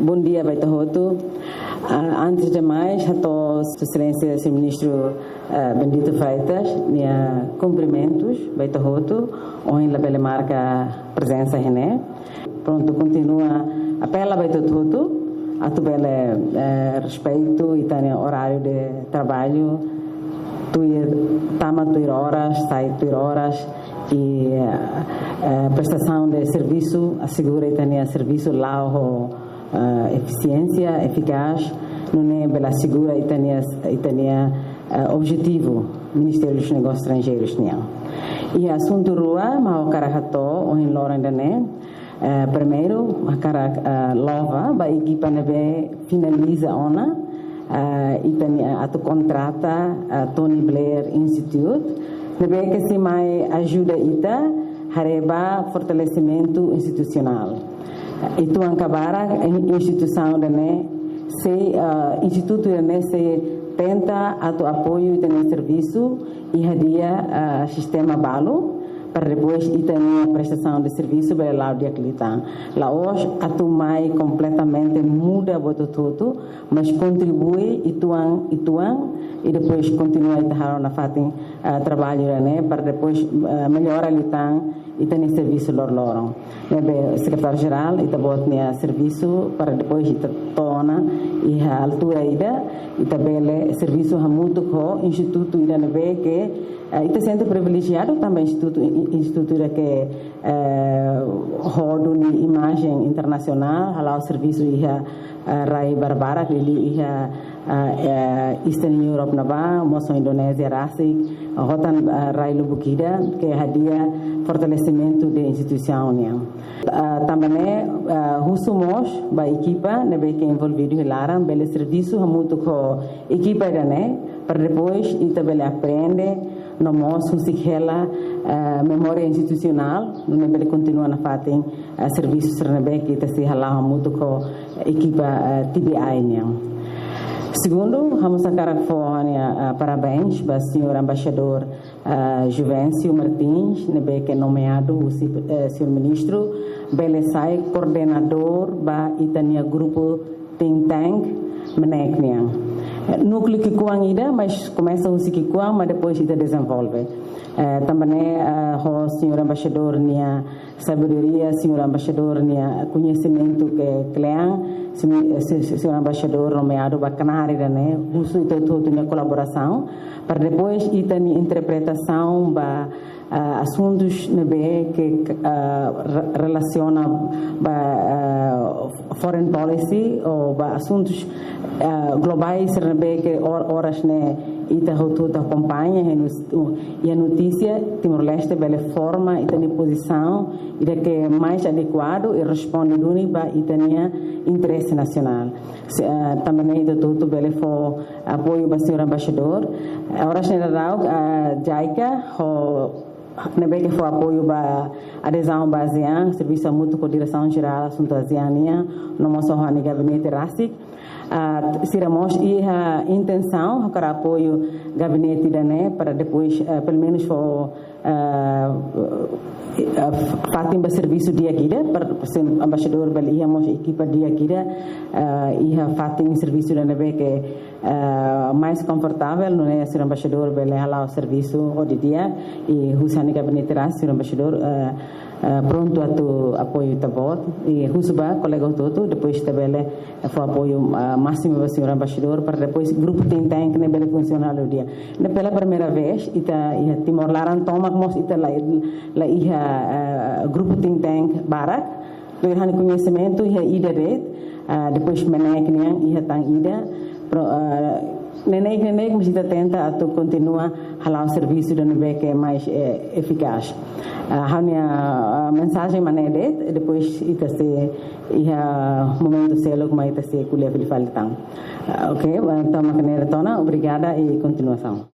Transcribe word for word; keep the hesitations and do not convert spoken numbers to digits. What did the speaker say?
Bom dia ba ita hotu. Ah, antes de mais, hato'o Sua Exelénsia Señór Ministru, ah, Bendito Freitas nia kumprimentus ba ita hotu, ohin labele marka prezensa iha ne'e. Prontu, kontinua apela ba ita hotu atu bele, eh, respeitu ita-nia oráriu de traballu, tuir, tama tuir oras, sai tuir oras, i, eh, prestasaun de servisu, asegura ita-nia servisu la'o ho, eh, efisiénsia, efikás, nune'e bele asegura ita-nia, ita-nia, eh, objetivu Ministériu dos Negósius Estranjeirus nian. I asuntu rua mak ha'u hakarak hato'o ohin loron ida-ne'e, eh, primeiru, hakarak, eh, louva ba ekipa ne'ebé finaliza ona, eh, ita-nia atu kontrata, eh, Tony Blair Institute, ne'ebé ke sei mai ajuda ita haree ba fortalesimentu institusionál. Uitoan ka barak, in-, instituisaun ida-ne'e sei, eh, institutu ida-ne'e sei tenta atu apoiu ita-nia servisu iha, eh, sistema balu, para depois ita-nia prestasaun de servisu bele la'o di'ak liután. La'ós atu mai kompletamente muda buat hotu-hotu, mas kontribui uitoan, uitoan, i depois kontinua ita halo nafatin, eh, traballu ida-ne'e, para depois, eh, mellora liután ita-nia servisu loroloron. Ne'ebé Sekretáriu Jerál, ita-boot nia servisu para depois ita to'o ona iha altura ida, ita bele servisu hamutuk ho institutu ida ne'ebé ke, eh, ita sente privilejiadu tanba institutu, i-, institutu ida ke, eh, ho duni imajen internasionál, hala'o servisu iha, eh, rai barbarak, liuliu iha, eh, eh, Eastern Europe ne'ebá, mós Indonézia rasik, hotan, eh, rai lubuk ida, ke hadi'a fortalesimentu de instituisaun nian. Ah, tanba ne'e, ah, husu mós ba ekipa ne'ebé ke envolvidu iha laran bele servisu hamutuk ho ekipa ida-ne'e, para depois ita bele aprende, no mós husik hela, ah, memória institusionál, nune'e bele kontinua nafatin, ah, servisu sira ne'ebé ke ita sei hala'o hamutuk ho ekipa, ah, T B I nian. Segundu, ha'u mós hakarak fó ha'u-nia, ah, parabéns ba señór embaixadór, ah, Juvencio Martins, ne'ebé ke nomeadu husi, eh, señór ministru, bele sai koordenadór ba ita-nia grupu think tank MNEK nian. núkleu ki'ikoan ida, mas komesa husi ki'ikoan, mas depois ita dezenvolve. Eh, tanba ne'e, eh, ho señór embaixadór nia sabedoria, señór embaixadór nia koñesimentu ke kle'an, se-, se-, señór embaixadór nomeadu ba knaar ida-ne'e, husu ita hotu-hotu nia kolaborasaun, para depois ita-nia interpretasaun ba, ah, asuntus ne'ebé ke, ah, re-, relasiona ba, ah, foreign policy ou ba asuntus, ah, globais ne'ebé ke or-, oras ne'e ita hotu-hotu akompaña, iha nos-, iha notísia, Timor-Leste bele forma ita-nia pozisaun ida ke mais adekuadu i responde duni ba ita-nia interese nasionál. Se, ah, tanba ne'e ita hotu-hotu bele fó apoiu ba señór embaixadór. Oras ne'e daudaun, ah, JICA ho ne'ebé ke fó apoiu ba adezaun ba ASEAN, servisu hamutuk ho Diresaun Jerál Asuntu ASEAN nian, no mós ho ha'u-nia gabinete rasik. Ah, sira mós iha intensaun hakarak apoiu gabinete ida-ne'e para depois, ah, pelumenus fó, ah, ah, fatin ba servisu di'ak ida, para señór embaixadór bele iha mós ekipa di'ak ida, ah, iha fatin servisu ida ne'ebé ke, ah, mais konfortavel, nune'e señór embaixadór bele hala'o servisu ho di'ak, i husi ha'u-nia gabinete rasik, señór embaixadór, ah, ah, prontu atu apoiu ita-boot, i husu ba kolega hotu-hotu, depois ita bele fó apoiu, ah, másimu ba señór embaixadór, para depois grupu think tank ne'e bele funsiona halo di'ak. Ne'e pela primeira vez, ita iha Timor laran tomak mós ita la, la iha, ah, grupu think tank barak, tuir ha'u-nia koñesimentu iha ida de'it, ah, depois MNEK nian iha tan ida, pro-, ah, neineik-neineik, mas ita tenta atu kontinua hala'o servisu ida ne'ebé ke mais, eh, efikás. Ah, ha'u-nia, ah, mensajen mak ne'e de'it, depois ita sei iha momentu seluk mak ita sei ko'alia fila fali tan. Ah, oke, entaun mak ne'e de'it ona, obrigada i kontinuasaun.